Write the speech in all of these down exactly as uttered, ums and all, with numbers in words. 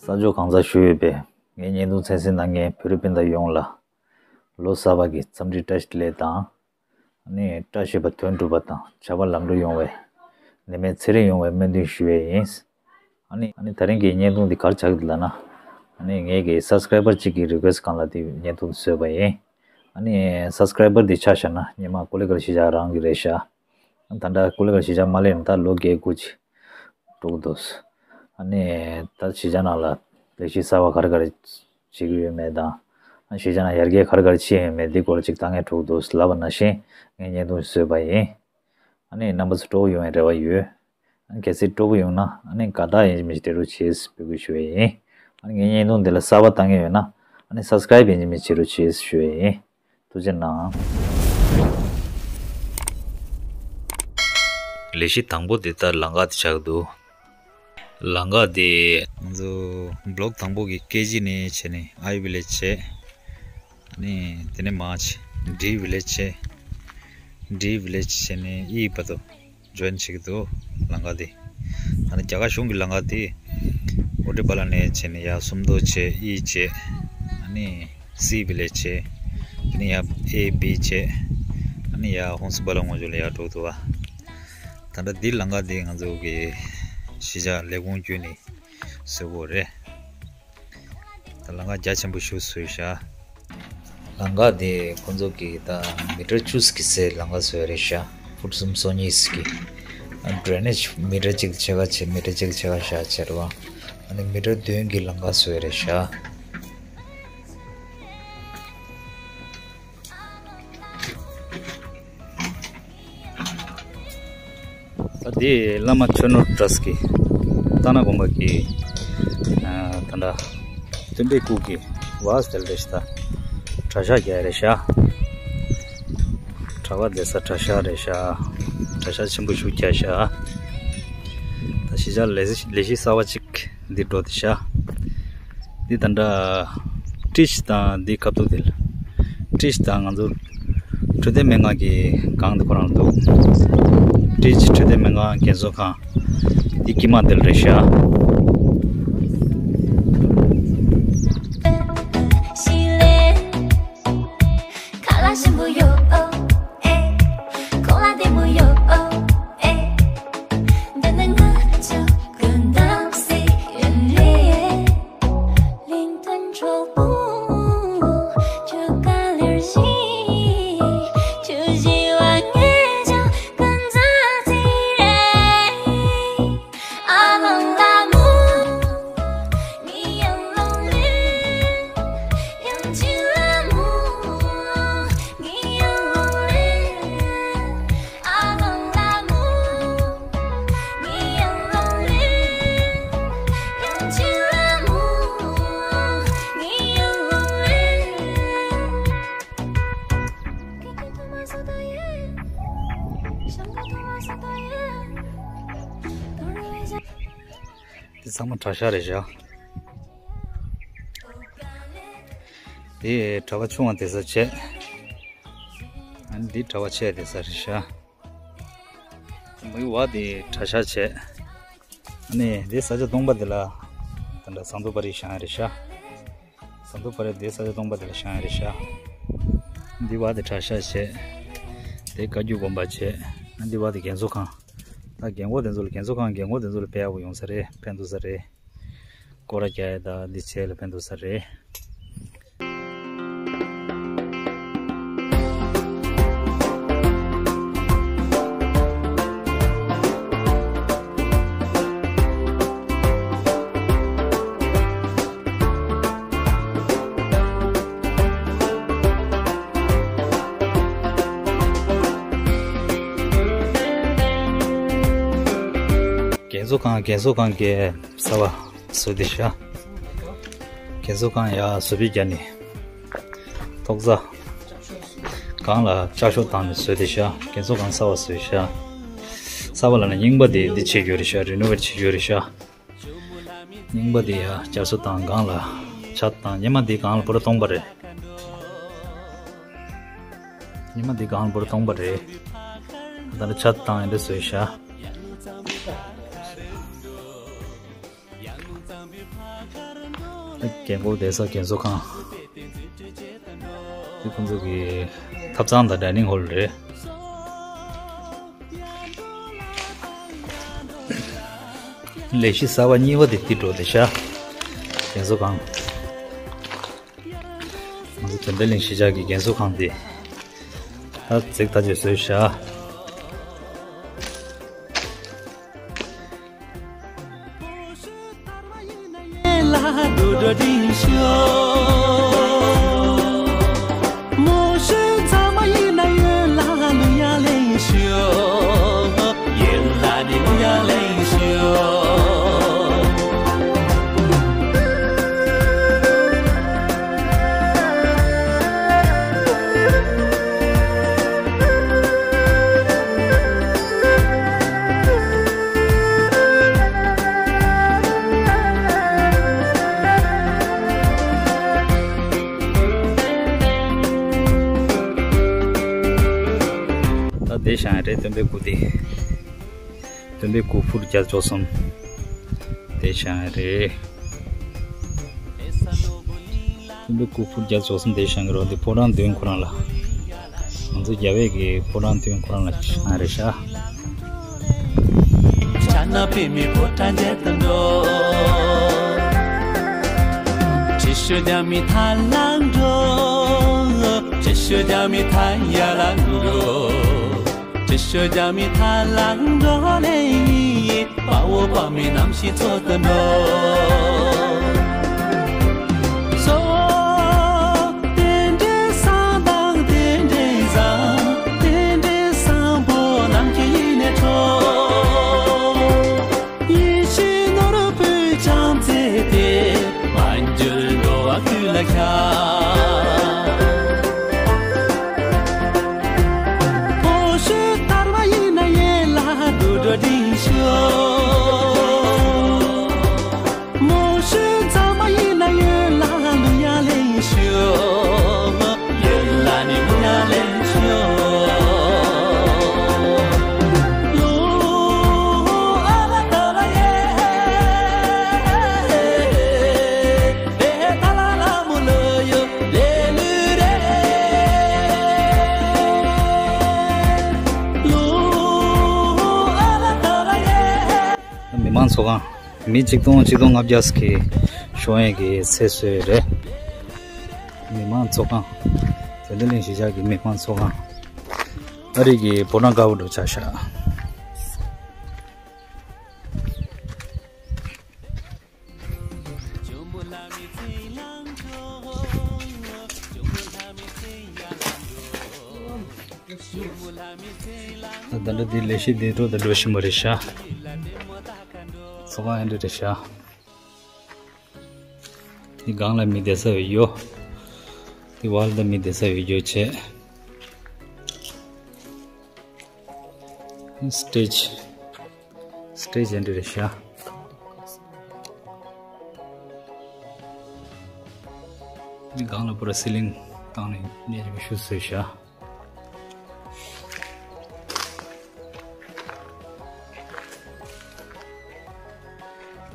རྟ་མཆོག་གང་ཚ་ཞུ་ཡོད་པས། ངའི་བརྙན་ཐུང་གསན་གཟིགས་གནང་མཁན་བོད་རིགས་སྤུན་ཟླ་ཡོངས་ལ། ལོ་གསར་པ་གི་འཚམས་འདྲི་བཀྲ་ཤིས་བདེ་ལེགས་དང་། ཨ་ནི་བཀྲ་ཤིས་པ་དོན་འགྲུབ་པ་དང་བྱ་བ་ལམ་འགྲོ་ཡོང་བའི། ནད་མེད་ཚེ་རིང་ཡོང་བའི་སྨོན་འདུན་ཞུ་ཡས་ཡིན། ཨ་ནི་ཨ་ནི་ད་རིང་གི་བརྙན་ཐུང་འདི་ག་རེ་ཆགས་ཀྱི་འདུག་ལབ་ན། ཨ་ནི་ངའི་གི་སབ་སི་ཀ་རའི་བར་གཅིག་གི་རི་ཀུ་ཨེ་སི་སྒང་ལ་འདི་བརྙན་ཐུང་འདི་བཟོས་པ་ཡིན། ཨ་ནི་སབ་སི་ཀ་རའི་བར་འདི་ཆ་བཞག་ན་སྔོན་མ་ཀོ་ལི་གྷལ་གཞིས་ཆགས་རང་གི་རེད་ཤག་ད་ལྟ་ཀོ་ལི་གྷལ་གཞིས་ཆགས་མ་སླེབས་ན་ད་ལོ་བརྒྱད་དགུ་ཅིག་འགྲོ་གི་འདུག་ཨ་ནི་ད་གཞིས་ཆགས་ནང་ལ་ལས་གཞི་གསར་པ་ག་རེ་ག་རེ་བྱེད་ཀྱི་ཡོད་མེད་དང་། ཨ་གཞིས་ཆགས་ནང་ཡར་རྒྱས་ག་རེ་ག་རེ་ཕྱིན་ཡོད་མེད་འདི་སྐོར་ཅིག་ལྟ་མཁན་འགྲོ་གི་འདུག་ལབ་པ་ནང་བཞིན་ངས་བརྙན་ཐུང་བཟོས་པ་ཡིན། ཨ་ནི་རྣམ་པ་ཚོ་སྤྲོ་པོ་ཡོང་བའི་རེ་བ་ཡོད། ཨ་ནི་གལ་སྲིད་སྤྲོ་པོ་ཡོང་ན་ཨ་ནི་དགའ་རྟགས་ཡིན་གཅིག་མིན་གཅིག་སྤྲད་རོགས་བྱེད་ཟེར་འབོད་སྐུལ་ཞུ་ཡས་ཡིན། ཨ་ནི་ངའི་བརྙན་ཐུང་འདི་ལ་གསར་པ་ལྟ་མཁན་ཡོད་ན་ཨ་ནི་སབ་སི་ཀ་རའིབ་ཡིན་གཅིག་མིན་གཅིག་བྱེད་རོགས་བྱེད་ཞུ་ཡས་ཡིན། ཐུགས་རྗེ་གནང་། ལས་གཞི་དང་པོ་དེ་ལྟར་ལམ་ཁ་དེ་ཆགས་འདུག་ལམ་ཁ་དེ་ང་ཚོ་བློག་དང་པོ་གི་ཀེ་ཇི་ནས་བྱས་ནས་ཨའི་ཝི་ལེཇ་བྱས། ཨ་ནི་དེ་ནས་མར་བྱས་ཌི་ཝི་ལེཇ་བྱས། ཌི་ཝི་ལེཇ་བྱས་ནས་ཨི་བར་དུ་ཇོ་ཡིན་བྱེད་ཀྱི་འདུག་ལམ་ཁ་དེ། ད་ནི་རྒྱ་གར་གཞུང་གི་ལམ་ཁ་དེ་ཨོ་ཏི་པ་ལ་ནས་བྱས་ནས་ཡར་སུམ་མདོ་བྱས་ཨི་བྱས། ཨ་ནི་སི་ཝི་ལེཇ་བྱས། དེ་ནས་ཡར་ཨེ་བི་བྱས། ཨ་ནི་ཡར་ཧོང་སི་པ་ལ་ངོ་ཅོག་ལ་ཡར་འགྲོ་གི་འདུག་བ། ད་ལྟ་འདི་ལམ་ཁ་འདི་ང་ཚོ་གི་གཞིས་ཆགས་ལས་ཁུངས་བརྒྱུད་ནས་བཟོས་པ་རེད། ད་ལམ་ཁ་རྒྱ་ཆེན་པོ་ཞིག་བཟོས་ཤག་ལམ་ཁ་འདི་ཁོང་ཚོ་གིས་ད་མི་ཊར་བཅུ་ཙམ་གྱི་སའི་ལམ་ཁ་བཟོས་རེད་ཤག་ཕུཊ་སུམ་སོ་གཉིས་ཀྱི། ཨ་ཌེ་རེ་ནེཇ་མི་ཊར་གཅིག་ཕྱེད་ཀ་བྱས་མི་ཊར་གཅིག་ཕྱེད་ཀ་བཞག་བྱས་རེད་བ། ཨ་ནི་མི་ཊར་བདུན་གྱི་ལམ་ཁ་བཟོས་རེད་ཤག་ད་འདི་བླ་མ་ཆོས་ནོར་བྲག་སྐྱིད་རྟ་ནག་དགོན་པ་གི་ཨ་ད་ལྟ་སྟོན་པའི་སྐུ་གི་བ་སྟེལ་རེད་ཤག་ད་གྲྭ་ཤག་རྒྱག་རེད་ཤག་གྲྭ་པ་བསྡད་ས་གྲྭ་ཤག་རེད་ཤག་གྲྭ་ཤག་ཆེན་པོ་ཞིག་རྒྱག་ཤག་ད་གཞིས་ཆགས་ལས་ལས་གཞི་གསར་པ་གཅིག་འདི་འགྲོ་དེ་ཤག་འདི་ད་ལྟ་ཊི་ཤི་དང་འདི་ཁ་ཐུག་དེ་ལ། ཊི་ཤི་དང་ང་ཚོ་འཕྲོད་བསྟེན་སྨན་ཁང་གི་སྒང་དེ་ཁོ་རང་འདུག་ཊི་ཤི་འཕྲོད་བསྟེན་སྨན་ཁང་རྒན་གསོ་ཁང་འདི་དཀྱིལ་མ་དེ་ལ་རེད་ཤག་དེ་ཚང་མ་གྲྭ་ཤག་རེད་ཤག་དེ་གྲྭ་པ་ཆུང་བ་བསྡད་ས་བྱས། ཨ་ནི་འདི་གྲྭ་པ་ཆེ་བསྡད་ས་རེད་ཤག་མི་བ་དེ་གྲྭ་ཤག་བྱས། ཨ་ནི་འདི་ས་ཆ་སྟོང་པ་དེ་ལ་ད་ལྟ་ཟངས་མདོག་དཔལ་རི་བཞེངས་ཡ་རེད་ཤག་ཟངས་མདོག་དཔལ་རི་འདི་ས་ཆ་སྟོང་པ་དེ་ལ་བཞེངས་ཡ་རེད་ཤག་འདི་བ་དེ་གྲྭ་ཤག་བྱས། དེ་བཀའ་བརྒྱུད་དགོན་པ་བྱས། ཨ་འདི་བ་དེ་རྒན་གསོ་ཁང་། ད་རྒན་གོག་དེ་ཚོ་ལ་རྒན་གསོ་ཁང་རྒན་གོག་དེ་ཚོ་ལ་དཔེ་ཡག་པོ་ཡོང་ས་རེད། ཕན་ཐོགས་ས་རེད། སྐོར་ར་རྒྱག་ཡ་ད་འདི་བྱས་ལ་ཕན་ཐོགས་ས་རེད། རྒན་གསོ་ཁང་རྒན་གསོ་ཁང་གི་གསར་པ་བཟོས་ཏེ་ཤག་རྒན་གསོ་ཁང་ཡ་བཟོ་བཅོས་བརྒྱབ་ནས་ཐོག་ས་སྒང་ལ་ལྕགས་ཤོག་བཏང་ནས་བཟོས་ཏེ་ཤག་རྒན་གསོ་ཁང་གསར་པ་བཟོས་ཤག་གསར་པ་ལབ་ན་རྙིང་པ་དེ་འདི་བྱེད་རྒྱུ་རེད་ཤག་རི་ནོ་ཝེཊ་བྱེད་རྒྱུ་རེད་ཤག་རྙིང་པ་དེ་ཡ་བསྐྱར་གསོ་བཏང་སྒང་ལ་ཆ་བཏང་། སྔོན་མ་དེ་སྒང་ལ་པུ་ར་སྟོང་པ་རེད། སྔོན་མ་དེ་སྒང་ལ་པུ་ར་སྟོང་པ་རེད། ད་ལྟ་ཆ་བཏང་ཡ་འདི་བཟོས་ཤག་རྒན་འཁོགས་བསྡད་ས་རྒན་གསོ་ཁང་། དེ་ཁོང་ཚོ་གི་ཐབ་ཚང་དང་ཌའི་ནིང་ཧོལ་རེད། ལས་གཞི་གསར་པ་གཉིས་པ་དེ་འདི་འགྲོ་བསྡད་ཤག་རྒན་གསོ་ཁང་། ང་ཚོ་དོན་ལྡན་གླིང་གཞིས་ཆགས་ཀྱི་རྒན་གསོ་ཁང་དེ་ད་འཛུགས་ཐག་ཆོད་བཟོས་ཤག་ད་བསྡད་བཞག་ཡ་རེད། སྟོན་པའི་སྐུ་དེ། སྟོན་པའི་སྐུ་ཕུར་བརྒྱ་བཅུ་གསུམ་དེ་བཞག་རེད། སྟོན་པའི་སྐུ་ཕུར་བརྒྱ་བཅུ་གསུམ་དེ་བཞག་གི་རོ། དེ་ཕོ་བྲང་མདུན་ཁོ་རང་ལ། ང་ཚོ་རྒྱལ་བའི་གི་ཕོ་བྲང་མདུན་ཁོ་རང་ལ་བཞག་རེད་ཤག་མི་མང་ཚོགས་ཁང་། མི་ཆིག་སྟོང་ཆིག་སྟོང་ལྔ་བརྒྱ་ཞིག་གི་ཤོང་ཡས་ཀྱི་ཚེ་བཟོས་རེད། མི་མང་ཚོགས་ཁང་། དོན་ལྡན་གླིང་གཞིས་ཆགས་ཀྱི་མི་མང་ཚོགས་ཁང་། ཨ་རི་གི་ཕོ་བྲང་དཀར་པོ་འདྲ་ཆགས་ཤག་ད་ལྟ་འདི་ལས་གཞི་འདི་འགྲོ་དང་འགྲོ་བཞིན་པ་རེད་ཤག་ཚོགས་ཁང་ཨེ་འདྲ་རེད་ཤག་དེ་སྒང་ལ་མི་བསྡད་ས་ཡོད་ཡོད། དེ་བར་ལ་མི་བསྡད་ས་ཡོད་ཡོད་བྱས། སི་ཊེཇ། སི་ཊེཇ་ཨེ་འདྲ་རེད་ཤག་འདི་སྒང་ལ་པུ་ར་སི་ལིང་བཏང་ནས་གནས་རིམ་ཞུ་བཟོས་ཤག་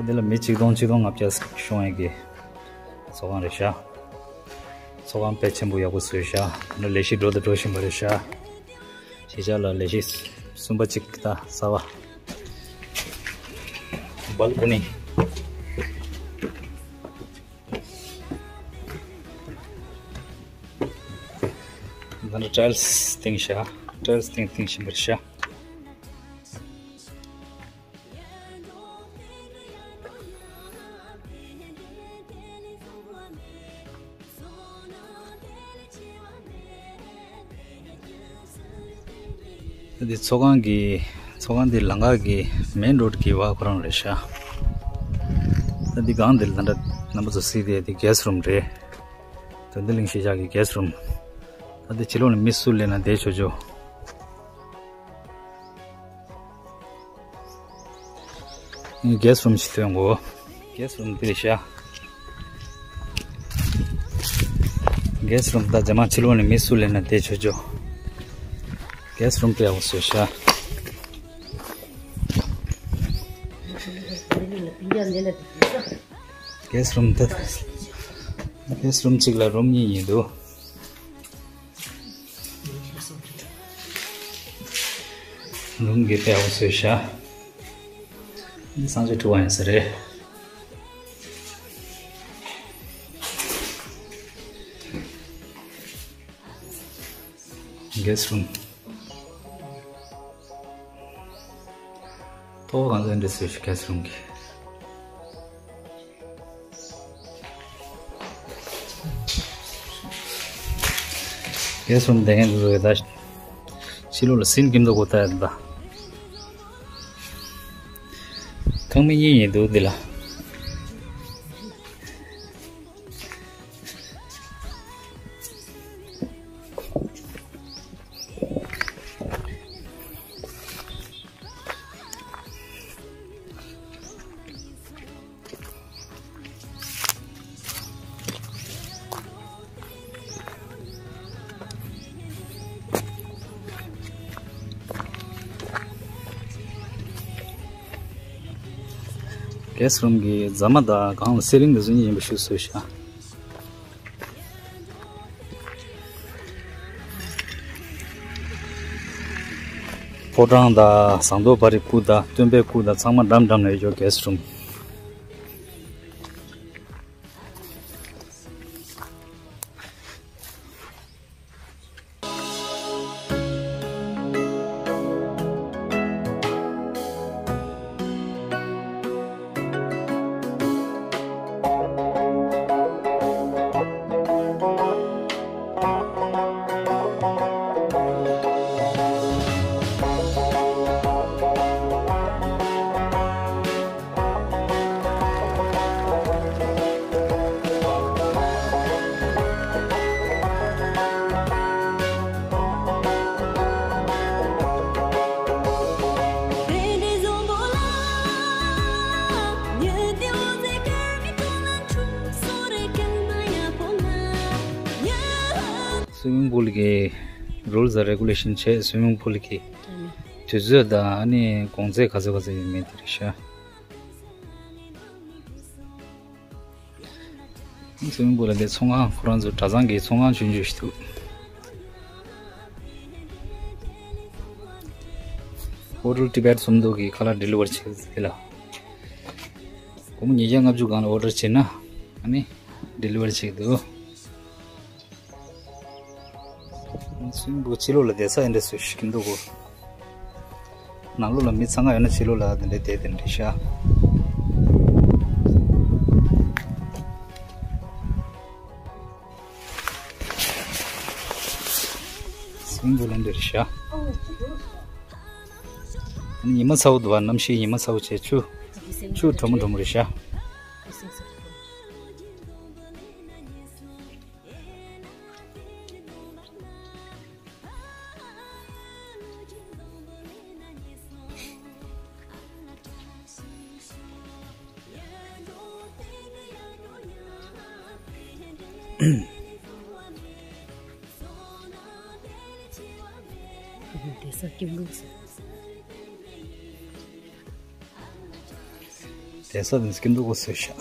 ད་འདི་ལ་མི་ཆིག་སྟོང་ཆིག་སྟོང་ལྔ་བརྒྱ་ཤོང་ཡས་ཀྱི་ཚོགས་ཁང་རེད་ཤག་ཚོགས་ཁང་དཔེ་ཆེན་པོ་ཡག་པོ་བཟོས་ཤག་ད་ལས་གཞི་འགྲོ་དང་འགྲོ་བཞིན་པ་རེད་ཤག་གཞིས་ཆགས་ལ་ལས་གཞི་གསུམ་པ་གཅིག་ད་གསར་པ། སྦལ་ཀོ་ནི། ད་ནི་ཊའིལ་སི་བཏིང་ཤག་ཊའིལ་སི་བཏིང་བཏིང་བཞིན་པ་རེད་ཤག་ད་འདི་ཚོགས་ཁང་གི་ཚོགས་ཁང་འདི་ལམ་ཁ་གི་མེན་རོཌ་གི་བར་ཁོ་རང་རེད་ཤག་ད་འདི་སྒང་འདིར་ད་ལྟ་རྣམ་པ་ཚོ་གཟིགས་དེ་འདི་གེ་སི་ཊི་རུམ་རེད། དོན་ལྡན་གླིང་གཞིས་ཆགས་ཀྱི་གེ་སི་ཊི་རུམ། ད་འདི་ཕྱི་ལོགས་ནས་མི་སུ་སླེབས་ན་བསྡད་ཆོག་ཆོག་གེ་སི་ཊི་རུམ་ཞིག་ཐོན་གོ། གེ་སི་ཊི་རུམ་དེ་ཤག་གེ་སི་ཊི་རུམ་ད་རྗེས་མ་ཕྱི་ལོགས་ནས་མི་སུ་སླེབས་ན་བསྡད་ཆོག་ཆོག་གེ་སི་ཊི་རུམ་དེ་ཡག་པོ་བཟོས་ཤག་གེ་སི་ཊི་རུམ་དེ། གེ་སི་རུམ་གཅིག་ལ་རུམ་གཉིས་ཡིན་འདུག་རུམ་གྱི་དཔེ་འོ་བཟོས་ཤག་འདི་གསང་སྤྱོད་ཁྲི་པ་ཡིན་ས་རེད། གེ་སི་རུམ། ཐོག་གང་ཚོད་འདྲི་སྲོལ་ཞིག་གེ་སི་རུམ་གྱི། གེ་སི་རུམ་དེ་ངས་འདི་ཚོ་ད་ཕྱི་ལོགས་ལ་ཟིན་གྱིན་འདུག་གོ། ད་ད་ཁང་མིག་གཉིས་ཡིན་འདུག་འདི་ལ། གེ་སི་རུམ་གྱི་རྫ་མ་དང་སྒང་ལ་སི་ལིང་དེ་ཚོ་གཉིས་ཡིན་པ་ཞིག་བཟོས་ཤག་ཕོ་བྲང་དང་ཟངས་མདོག་དཔལ་རིའི་སྐུ་དང་སྟོན་པའི་སྐུ་དང་ཚང་མ་འགྲམ་འགྲམ་ལ་ཡོད་ཀྱོག་གེ་སི་རུམ། སུའི་མིང་པུལ་གྱི་རུལ་སི་དང་རེ་གུ་ལེ་ཤན་བྱས། སུའི་མིང་པུལ་གྱི་དུས་ཚོད་དང་ཨ་ནི་གོང་ཚད་ག་ཚོད་ག་ཚོད་ཡོད་མེད་དེ་རེད་ཤག་སུའི་མིང་པུལ་ལ་དེ་ཚོང་ཁང་ཁོ་རང་ཚོ་གྲྭ་ཚང་གི་ཚོང་ཁང་ཆུང་ཆུང་ཞིག་འདུག་ཧོ་ཊེལ་ཊི་བེཊ་སུམ་མདོ་གི་ཁ་ལག་ཌེ་ལི་ཝར་བྱེད་དེ་ལ། སྒོར་མོ་ཉིས་བརྒྱ་ལྔ་བཅུ་སྒང་ལ་ཨོ་ཌར་བྱེད་ན་ཨ་ནི་ཌེ་ལི་ཝར་བྱེད་ཀྱི་འདུག་སུའི་མིང་པུལ་ཕྱི་ལོགས་ལ་བསྡད་ས་འདི་འདྲ་བཟོས་ཤིག་འདུག་གོ། ནང་ལོགས་ལ་མི་འཚང་ཁ་ཡོད་ན་ཕྱི་ལོགས་ལ་འདི་འདྲ་བསྡད་དེ་འདྲ་ཤག་སུའི་མིང་པུལ་ལ་འདི་འདྲ་ཤག་ཉི་མ་ཚ་པོ་འདུག་པ། གནམ་གཤིས་ཉི་མ་ཚ་པོ་བྱས། ཆུ་ཆུ་དྲོན་མོ་དྲོན་མོ་རེད་ཤག་དེ་ས་སྐྱིད་འདུག་ཟེར། དེ་ས་དེ་སྐྱིད་འདུག་གོ་ཟེར་ཤག་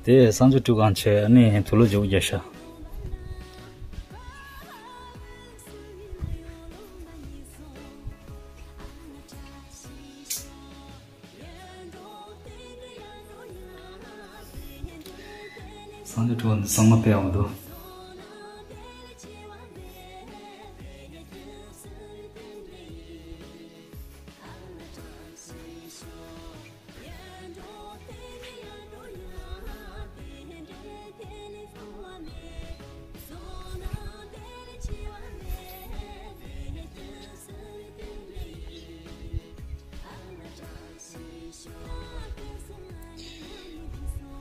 དེ་གསང་སྤྱོད་ཁྲི་པ་གང་བྱས་ནས་དུག་ལོག་བརྗེ་པོ་བརྒྱབ་ཤག་གསང་སྤྱོད་ཁྲི་པ་འདི་ཚང་མ་དཔེ་ཡག་པོ་འདུག་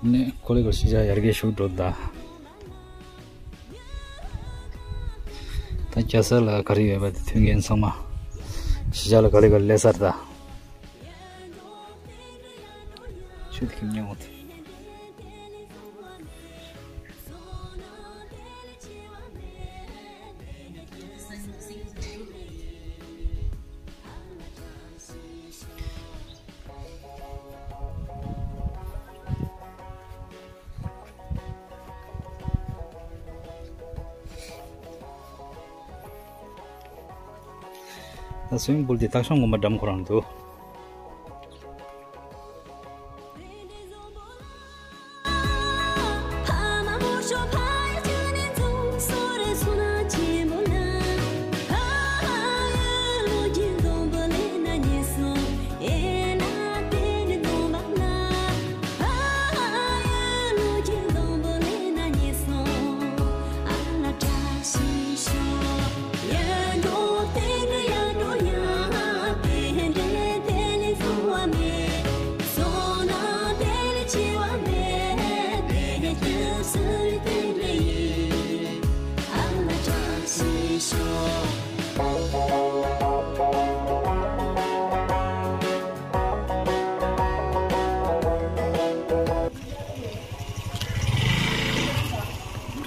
ནས་ཁོ་ལེ་གོ་ཤི་ཇ་ཡར་རྒྱས་ཤུགས་འགྲོ་ད། རྒྱལ་ས་ལ་ག་རེ་ཡོད་པ་དེ་མཐུན་རྐྱེན་ཚང་མ་གཞིས་ཆགས་ལ་ག་ལེ་ག་ལེ་སླེབས་ཚར་ད། ཆུ་དེ་ཁྱིམ་ཉོ་འོང་དེ། ད་སུའིམ་པུལ་དེ་སྟག་ཤམ་དགོན་པ་འགྲམ་ཁོ་རང་འདུག།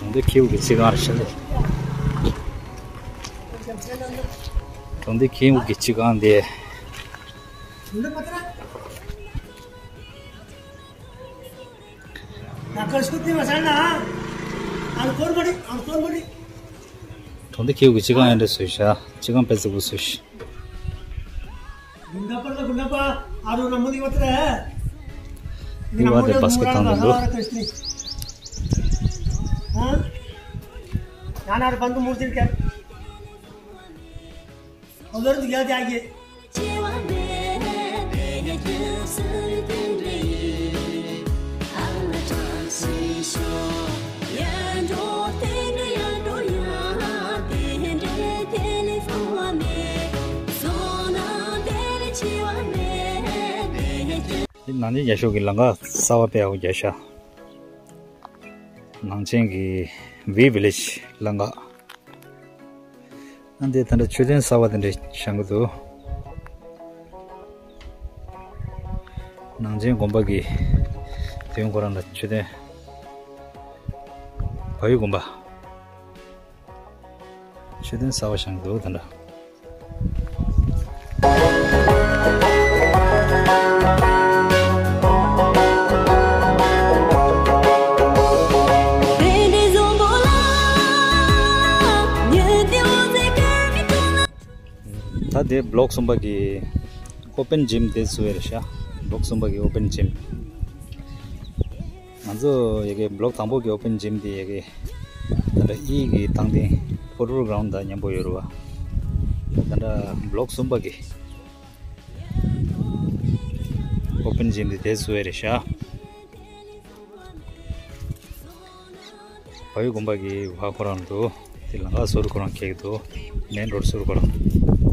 གྲོང་སྡེ་ཁེའུ་གི་སྤྱི་ཁང་རེད་ཤག་ལེ། གྲོང་སྡེ་ཁེའུ་གི་སྤྱི་ཁང་དེ། གྲོང་སྡེ་ཁེའུ་གི་སྤྱི་ཁང་ཡང་འདྲ་བཟོས་ཤག། སྤྱི་ཁང་དཔེ་མཛེས་པོ་བཟོས་ཤག། ཁེའུ་བ་དེ་བཱ་སི་ཀེ་ཊི་བཏང་བསྡད་འདུག། ནང་ཆེན་རྒྱ་ཤོག་གི་ལམ་ཁ་གསར་པ་དཔེ་ཡག་པོ་རྒྱག་ཤག། ནང་ཆེན་གྱི་ཝི་ཝི་ལེཇ་ལམ་ཁ། ཨ་འདི་ད་ལྟ་མཆོད་རྟེན་གསར་པ་དེ་འདྲ་བཞེངས་ཀྱི་འདུག། ནང་ཆེན་དགོན་པ་གི་མདུན་ཁོ་རང་ལ་མཆོད་རྟེན། བལ་ཡུལ་དགོན་པ། མཆོད་རྟེན་གསར་པ་བཞེངས་ཀྱི་འདུག་ད་ལྟ། ད་དེ་བི་ལོག་གསུམ་པ་གི་ཨོ་པན་ཇིམ་དེ་བཟོས་རེད་ཤག། བི་ལོག་གསུམ་པ་གི་ཨོ་པན་ཇིམ། ང་ཚོ་ཡ་གི་བི་ལོག་དང་པོ་གི་ཨོ་པན་ཇིམ་དེ་ཡ་གི་ད་ལྟ་ཨི་གི་སྟེང་དེ་ཕུཊ་བོལ་གྷི་རའུན་ཌི་དང་མཉམ་པོ་ཡོད་རེད་བ། ད་ལྟ་བི་ལོག་གསུམ་པ་གི་ཨོ་པན་ཇིམ་དེ་དེ་བཟོས་རེད་ཤག། བལ་ཡུལ་དགོན་པ་གི་བ་ཁོ་རང་འདུག། དེ་ལམ་ཁ་ཟུར་ཁོ་རང་འཁེལ་གྱི་འདུག། མེན་རོ་ཌི་ཟུར་ཁོ་རང་།